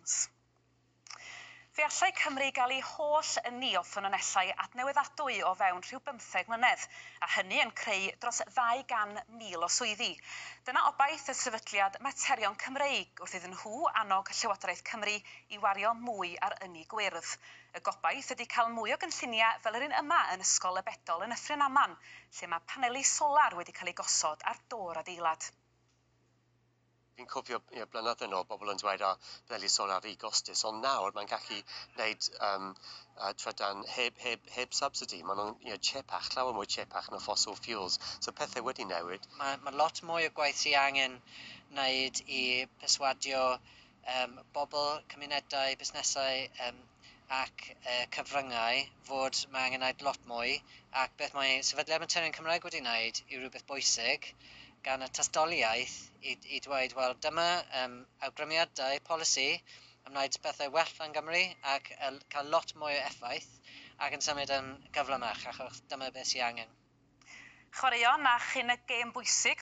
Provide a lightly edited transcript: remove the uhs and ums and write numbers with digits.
Jones. Fe allai Cymru gael ei holl ynni o ffynonellau adnewyddadwy o fewn rhyw 15 mlynedd, a hynny yn creu dros 200,000 o swyddi. Dyna obaith y Sefydliad Materion Cymreig wrth iddyn nhw annog Llywodraeth Cymru i wario mwy ar ynni gwyrdd. Y gobaith ydy cael mwy o gynlluniau fel yr un yma yn Ysgol y Bedol yn Nyffryn Aman, lle mae paneli solar wedi cael eu gosod ar do'r adeilad. Fi'n cofio blynydde nôl, bobl yn dweud, "O, paneli solar rhy gostus," ond nawr mae'n gallu gwneud trydan heb subsidy. Maen nhw'n cheapach, llawer mwy cheapach na fossil fuels. So pethau wedi newid. Mae lot mwy o gwaith sy'n angen wneud i perswadio bobl, cymunedau, busnesau ac cyfryngau fod mae angen gwneud lot mwy, ac beth mae Sefydliad Materion Cymraeg wedi wneud yw rhywbeth bwysig gan y tystoliaeth i dweud, wel, dyma awgrymiadau polisi am wneud bethau well yn Gymru ac cael lot mwy o effaith ac yn symud yn gyflymach, achos dyma beth sy'n angen. Chwaraeon, a chyn y gêm bwysig